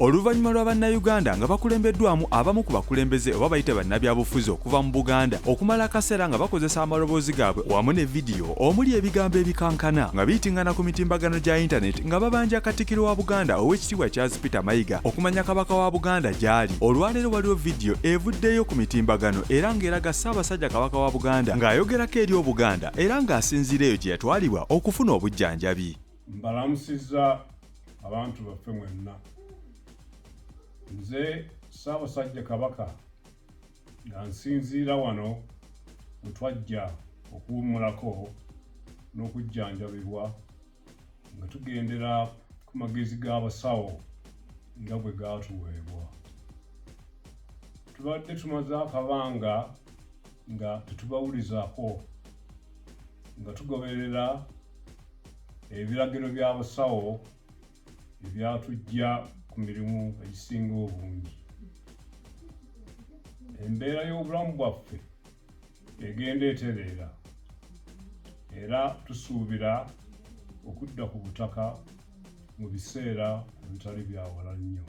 Oluvannyuma lwa Bannayuganda nga bakulembeddwamu abamu ku bakulembeze oba bayite bannabyabufuzi okuva mu Buganda okumala akaseera nga bakozesa amaloboozi gaabwe wamu ne vidiyo omuli ebigambo ebikankana nga biyitingana ku mitimbagano gya yintaneti nga babanja Katikkiro wa Buganda Oweekitiibwa Charles Peter Mayiga okumanya Kabaka wa Buganda gy'ali. Olwaleero waliwo vidiyo evuddeyo ku mitimbagano era ng'eraga Ssaabasajja Kabaka wa Buganda ng'ayogerako eri Obuganda era ng'asinziira eyo gye yatwalibwa okufuna obujjanjabi. Mbalamusizza abantu baffe mwenna. Nze Ssaabasajja Kabaka nga nsinziira wano we twajja okuwummulako n'okujjanjabibwa nga tugendera ku magezi g'abasawo nga bwe gaatuweebwa. Tubadde tumaze akabanga nga tetubawulizaako nga tugoberera ebiragiro by'abasawo ebyatujja ku mirimu egisinga obungi. Embeera y'obulamu bwaffe egenda etereera era tusuubira okudda ku butaka mu biseera ebitali bya wala nnyo.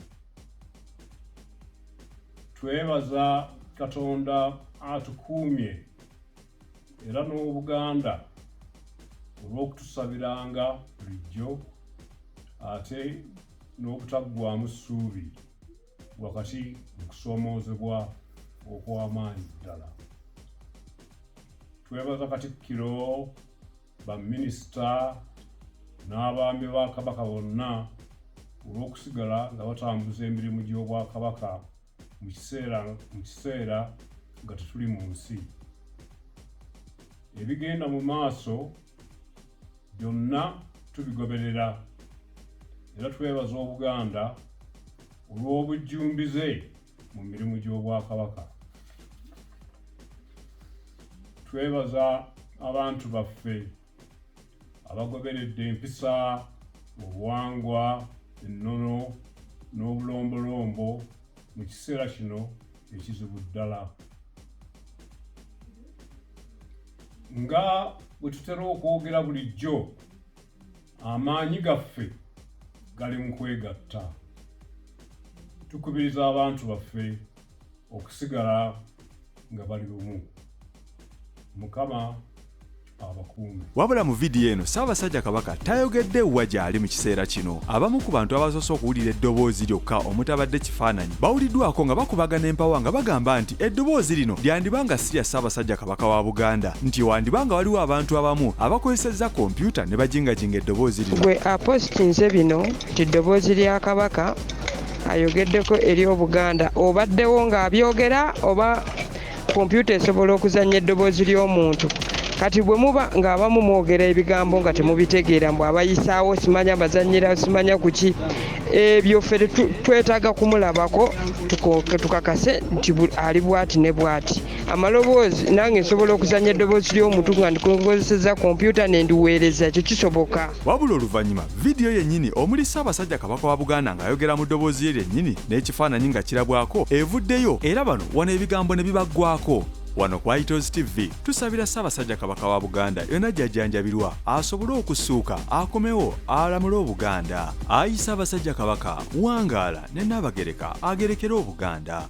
Twebaza Katonda atukuumye era n'Obuganda olw'okutusabiranga bulijjo ate n'obutaggwaamu ssuubi wakati mu kusoomoozebwa okw'amaanyi ddala. Twebaza Katikkiro, baminisita n'abaami ba Kabaka bonna olw'okusigala nga batambuza emirimu gy'Obwakabaka mu kiseera nga tetuli mu nsi. Ebigenda mu maaso byonna tubigoberera era twebaza Obuganda olw'obujjumbize mu mirimu gy'Obwakabaka. Twebaza abantu baffe abagoberedde empisa, obuwangwa, ennono n'obulombolombo mu kiseera kino ekizibu ddala. Nga bwe tutera okwogera bulijjo, amaanyi gaffe gali mu kwegatta. Tukubiriza abantu baffe okusigala nga bali bumu. Mukama abakuume. Wabula mu vidiyo eno Ssaabasajja Kabaka tayogedde wa gy'ali mu kiseera kino. Abamu ku bantu abasoose okuwulira eddoboozi lyokka omutabadde kifaananyi bawuliddwako nga bakubagana empawa nga bagamba nti eddoboozi lino lyandiba nga si lya Ssaabasajja Kabaka wa Buganda nti wandiba nga waliwo abantu abamu abakozesezza kompyuta ne bajingajinga eddoboozi lino. Gwe apositinze bino nti ddoboozi lya Kabaka ayogeddeko eri Obuganda obaddewo ng'abyogera oba kompyuta esobola okuzannya eddoboozi ly'omuntu? Kati bwe muba ng'abamu mwogera ebigambo nga temubitegeera mbu abayisaawo simanya bazannyira simanya kuki, ebyo ffe twetaaga kumulabako tukakase nti ali bwati ne bwati. Amaloboozi nange nsobola okuzannya eddoboozi ly'omuntu nga ndikozesezza kompyuta ne ndiweereza, ekyo kisoboka. Wabula oluvannyuma vidiyo yennyini omuli Ssaabasajja Kabaka wa Buganda ng'ayogera mu ddoboozi lye lyennyini n'ekifaananyi nga kirabwako evuddeyo era bano wano ebigambo ne bibaggwaako. Wano ku Itos TV tusabira Ssaabasajja Kabaka wa Buganda yonna gy'ajjanjabirwa asobole okussuuka akomewo alamule Obuganda. Ayi Ssaabasajja Kabaka wangaala ne Nnaabagereka agerekere Obuganda.